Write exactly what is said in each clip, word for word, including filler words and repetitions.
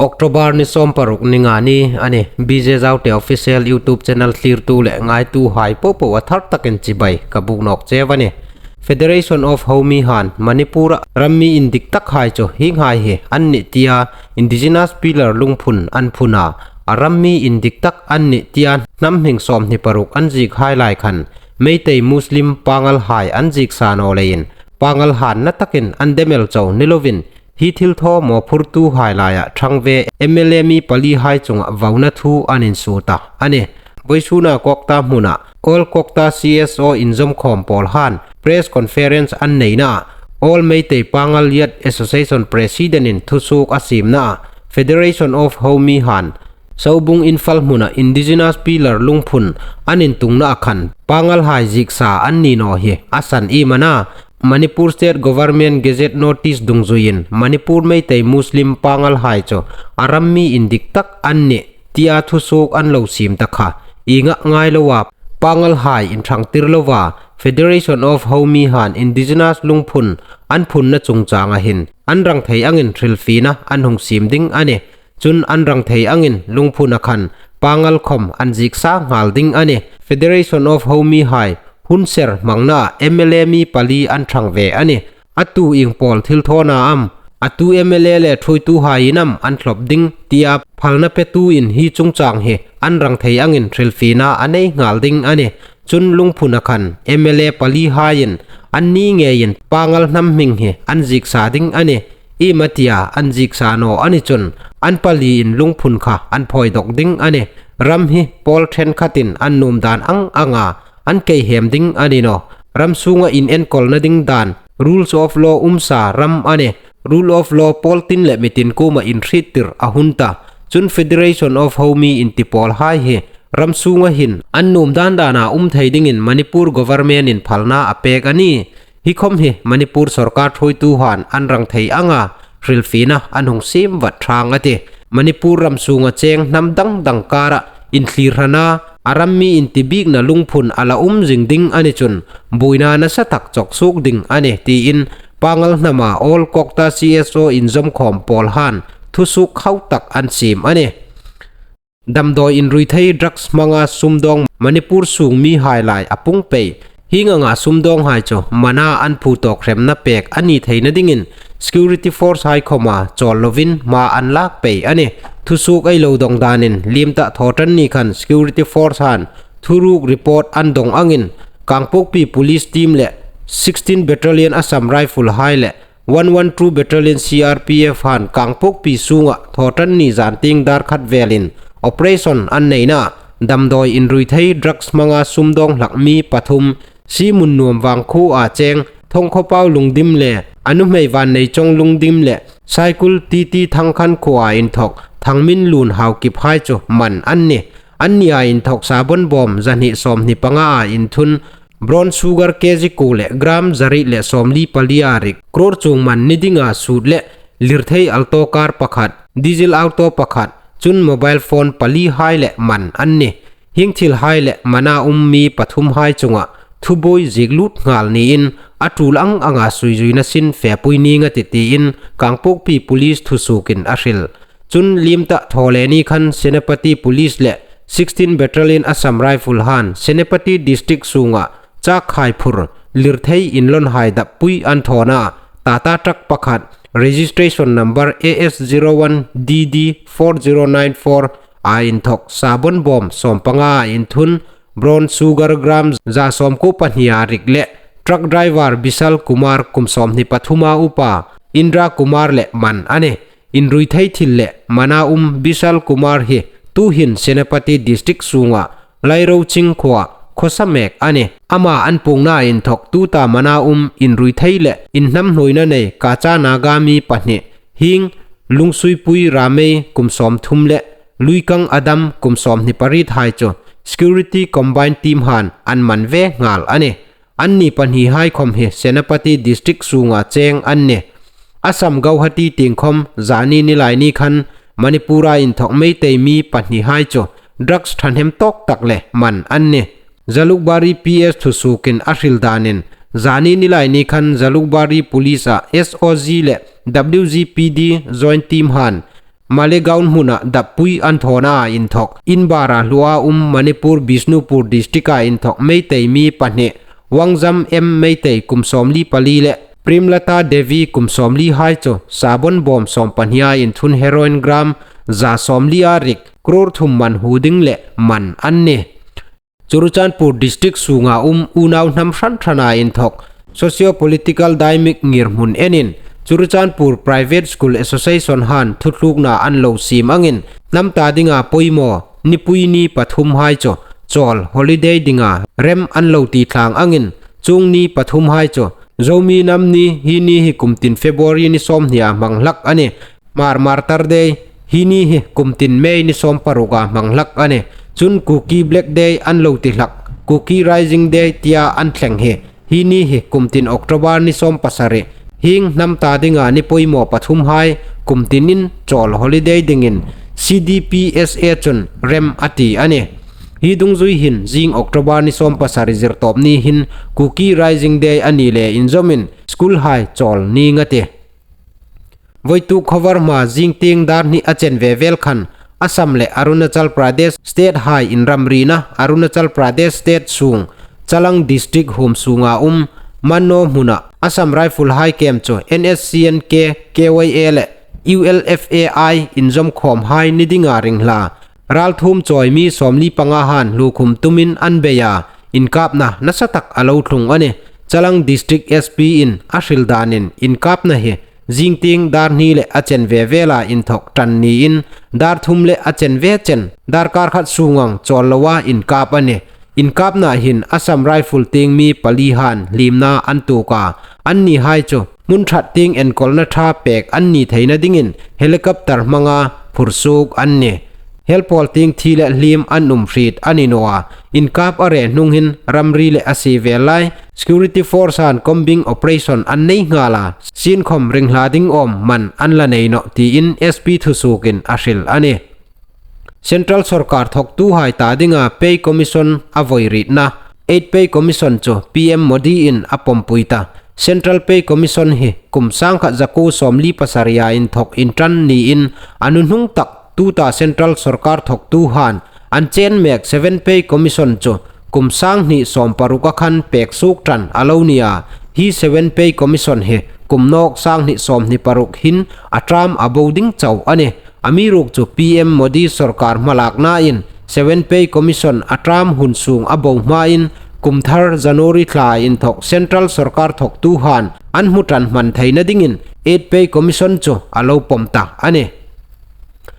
October ni sawm paruk ni nga ni a nih. B J Zaute Official YouTube channel thlirtu le ngaituhai popo a thar takin chibai ka buk nawk cheu a nih. Federation of Homi han Manipur-a ram mi indik takhai chu hienghai hi an nih tia Indigenous Pillar lungphun an phun a, a ram mi indik tak an nih tia hnam hming sawmhni paruk an ziek hai lai khan Meitei Muslim Pangal hai an ziek sa naw leiin Pangal han na takin an demel chau ni lovin hi thilthaw mawphurtuhai laia ṭhang ve M L A mi pali hai chunga vauna thu an insuo ta a nih. Vawisuna Kokta hmuna All Kokta C S O inzawmkhawm pawl han press conference an neina a, All Meitei Pangal Youth Association President in thusuok a siemna a, Federation of Homi han Saubung Imphal hmuna Indigenous Pillar lungphun an intungna a khan Pangal hai ziek sa an ni naw hi a san iem a na, Manipur State Government Gazette Notice dungzuiin Manipur Meitei Muslim Pangal hai chu a ram mi indik tak an nih tia thusuok an lo siem ta kha, ieng a ngai loa Pangal hai inṭhangtir lova Federation of Homi han Indigenous lungphun an phunna chungchanga hin an rang thei angin hrilfiena an hung siem ding a nih. Chun an rang thei angin lungphuna khan Pangal khom an ziek sa nghal ding a nih. Federation of Homi hai hun ser hmangna M L A mi pali an ṭhang ve a nih. A tu ieng pawl thilthawna am, a tu M L A le ṭhuoituhaiin am an thlop ding tia phalna petuin hi chungchang hi an rang thei angin hrilfiena a nei nghal ding a nih. Chun lungphuna khan M L A pali haiin anni ngeiin Pangal hnam hming hi an ziek sa ding a nih. Iem a tia an ziek sa naw a ni chun an paliin lungphun kha an phawi dawk ding a nih. Ram hi pawl ṭhenkhatin an nuom dan ang anga an kei hem ding a ni naw. Ram sunga inenkawlna ding dan, rules of law um sa ram a nih. Rule of law pawl tin le mi tin kuoma inhriettir a hun ta. Chun Federation of Homi inti pawl hai hi ram sunga hin an nuom dan dana um thei dingin Manipur government in phalna a pek a nih. Hi khom hi Manipur sorkar ṭhuoituhan an rang thei anga hrilfiena an hung siem vat ṭhang a tih. Manipur ram sunga cheng hnam dang dang kara inthlirhana a ram mi inti bikna lungphun a la um zing ding a ni chun buoina nasa tak chawk suok ding a nih tiin Pangal hnama All Kokta C S O inzawmkhawm pawl han thusuok khau tak an siem a nih. Damdawi inrui thei drugs hmanga sumdawng Manipur sung mihai lai a pung pei. Hieng anga sumdawnghai chu mana an phu tawk hremna pek a ni theina dingin security force hai khoma chawl lovin hma an lak pei a nih. Thusuok ei lo dawng danin Limta Thawṭanni khan security force han thuruk report an dawng angin Kangpokpi police team le sixteen Battalion Assam Rifle hai le one one two Battalion C R P F han Kangpokpi sunga Thawṭanni zantieng dar khat velin operation an neina damdawi inrui thei drugs hmanga sumdawng hlak mi pathum Simunnuam Vangkhuoa cheng Thongkhopau Lungdim le a nuhmei Vanneichawng Lungdim le Saikul Titi Thangkhankhuoa inthawk Thangminlun Haokip hai chu man an nih. Annia inthawk sabon bawm zahni sawmhni pangaa inthun brown sugar kg kuo le gram zariet le sawmli palia rik, crore chung man ni dinga suit le lirthei alto car pakhat, diesel auto pakhat, chun mobile phone pali hai le man an nih. Hieng thil hai le mana um mi pathum hai chunga thubuoi ziek lut nghal niin a tul ang anga suizuina sin fepui ning a tih tiin Kangpokpi police thusuokin a hril. Chun Limta Thawleni khan Senapati Police le sixteen Battalion Assam Rifle han Senapati District sunga chak khai phur lirthei inlawnhai dappui an thawn a, Tata truck pakhat, registration number A S zero one D D four zero nine four a inthawk sabon bawm sawmpanga inthun, brown sugar gram za sawmkuo pahnia rik le truck driver Bisal Kumar kum sawmhni pathuma upa Indra Kumar le man a nih. Inrui thei thil le mana um Bisal Kumar hi tuhin Senapati District sunga Lairoching khuoa khawsa mek a nih. Ama an puongna inthawk tuta mana um inrui thei le inhnamhnuoina nei Kacha Naga mi pahni hieng Lungsuipui Ramei kum sawmthum le Luikang Adam kum sawmhni pariet hai chu security combined team han an man ve nghal a nih. Anni pahni hai khom hi Senapati District sunga cheng an nih. Assam Guwahati tieng khom zani nilaini khan Manipura inthawk Meitei mi pahni hai chu drugs ṭhahnem tawk tak le man an nih. Jalukbari P S thusuokin a hril danin zani nilaini khan Jalukbari Police-a S O G le W G P D joint team han Malegaon hmuna dappui an thawna inthok inbara hlua um Manipur Bishnupur district-a inthok Meitei mi pahni Wangzam M Meitei kum sawmli pali le Premlata Devi kum sawmli hai chu sabon bawm sawmpahnia inthun heroin gram za sawmli a rik crore thum man hu ding le man an ni. Churachandpur district sunga um unau hnam hran hrana inthok socio-political daimik ngirhmun enin Churachandpur Private School Association han thutlukna an lo siem angin hnam ta dinga poimaw nipui ni pathum hai chu chawl holiday dinga rem an lo ti thlang angin chuong ni pathum hai chu Zomi nam ni hi ni hi kum tin February ni sawmhnia hmang hlak a ni. Hmar Martyr Day hi ni hi kum tin May ni sawmparuka hmang hlak a ni. Chun Kuki Black Day an lo ti hlak, Kuki Rising Day tia an thleng hi, hi ni hi kum tin October ni sawmpasari. Hieng hnam ta dinga ni poimaw pathum hai kum tinin chawl holiday dingin C D P S A chun rem a ti a ni. Hi dungzui hin zing October ni sawmpasari zirtawp ni hin Kuki Rising Day a ni le inzawmin school hai chawl ning a tih. Voituk khawvar hma zing tieng dar hni a chen ve vel khan Assam le Arunachal Pradesh state hai inramrina Arunachal Pradesh state sung Chalang district huom sunga um Manno hmuna Assam Rifle hai kem chu N S C N K, K Y A le U L F A I inzawm khawm hai ni dinga ring hla ralthuom chawi mi sawmli panga han hlukhum tumin an bei a, inkapna nasa tak a lo thlung a ni. Chalang district S P in a hril danin inkapna hi zing tieng dar hni le a chen ve vela inthok ṭan niin dar thum le a chen ve chen darkar khat sungang chawl loa inkap a ni. Inkapna hin Assam Rifle tieng mi pali han hlimna an tuok a, an ni hai chu hmun ṭhat tieng enkawlna ṭha pek an ni theina dingin helicopter hmanga phur suok an ni. Helpawl tieng thi le hlim an um hriet a ni naw a, inkap a re hnung hin ramri le a sie vel lai security force han combing operation an nei nghal a, sienkhawm ring hla ding awm man an la nei nawh tiin S P thusuokin a hril a ni. Central sorkar thawktu hai ta dinga Pay Commission a voi rietna, Eighth Pay Commission chu P M Modi in a pawmpui ta. Central Pay Commission hi kum sangkhat zakuo sawmli pasaria inthok inṭan niin a nuhnung tak tuta Central sorkar thawktu han an chen mek Seventh Pay Commission chu kum sanghni sawmparuka khan pek suok ṭan a lo ni a. Hi Seventh Pay Commission hi kum nawk sanghni sawmhni paruk hin a term a bo ding chau a ni. Amiruokchu P M Modi sorkar hmalaknain Seventh Pay Commission a term hun sung a bo hmain kum thar January thla inthok Central sorkar thawktu han an hmu ṭan hman theina dingin Eighth Pay Commission chu a lo pawm ta a ni.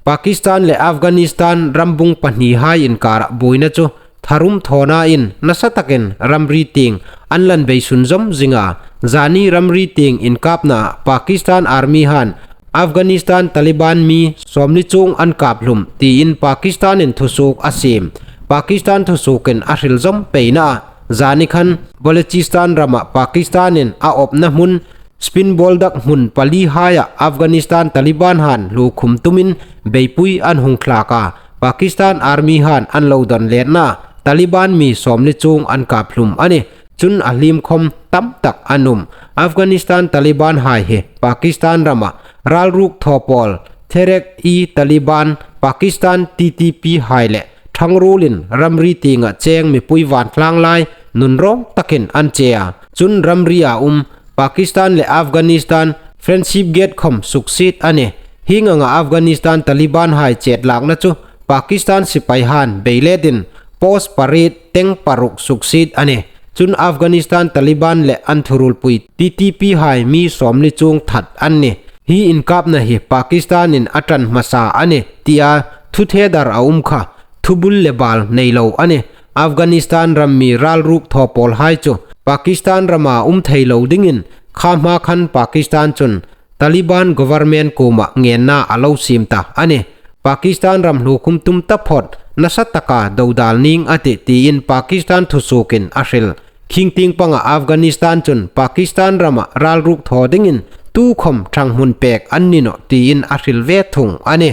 Pakistan le Afghanistan rambung pahni hai inkara buoina chu tharum thawnain nasa takin ramri tieng an lan bei sunzawm zing a. Zani ramri tieng inkapna Pakistan Army han Afghanistan Taliban mi sawmli chuong an kap hlum tiin Pakistan in thusuok a siem. Pakistan thusuokin a hril zawm peina a, zani khan Balochistan rama Pakistan in a awpna hmun Spin Boldak hmun pali haia Afghanistan Taliban han hlukhum tumin beipui an hung thlak a, Pakistan Army han an lo dawn letna Taliban mi sawmli chuong an kap hlum a ni. Chun a hlim khawm tam tak an um. Afghanistan Taliban hai hi Pakistan rama ralruk thaw pawl Tehrik-e-Taliban Pakistan, T T P hai le thangruolin ramri tienga cheng mipui vantlang lai nunrawng takin an che a. Chun ramria um Pakistan le Afghanistan friendship gate khawm suksiet a ni. Hieng anga Afghanistan Taliban hai chetlakna chu Pakistan sipai han beiletin post pariet teng paruk suksiet a ni. Chun Afghanistan Taliban le an thuruolpui T T P hai mi sawmli chuong that an ni. Hi inkapna hi Pakistan in a ṭan hmasa a ni tia thuthe dar a um kha thubul le bal nei lo a ni. Afghanistan ram mi ralruk thaw pawl hai chu Pakistan rama um thei lo dingin kha hma khan Pakistan chun Taliban government kuoma ngenna a lo siem ta a ni. Pakistan ram hlukhum tum taphawt nasa taka dodal ning a tih tiin Pakistan thusuokin a hril. Khingtieng panga Afghanistan chun Pakistan rama ralruk thaw dingin tukhawm ṭhang hmun pek an ni nawh tiin a hril ve thung a ni.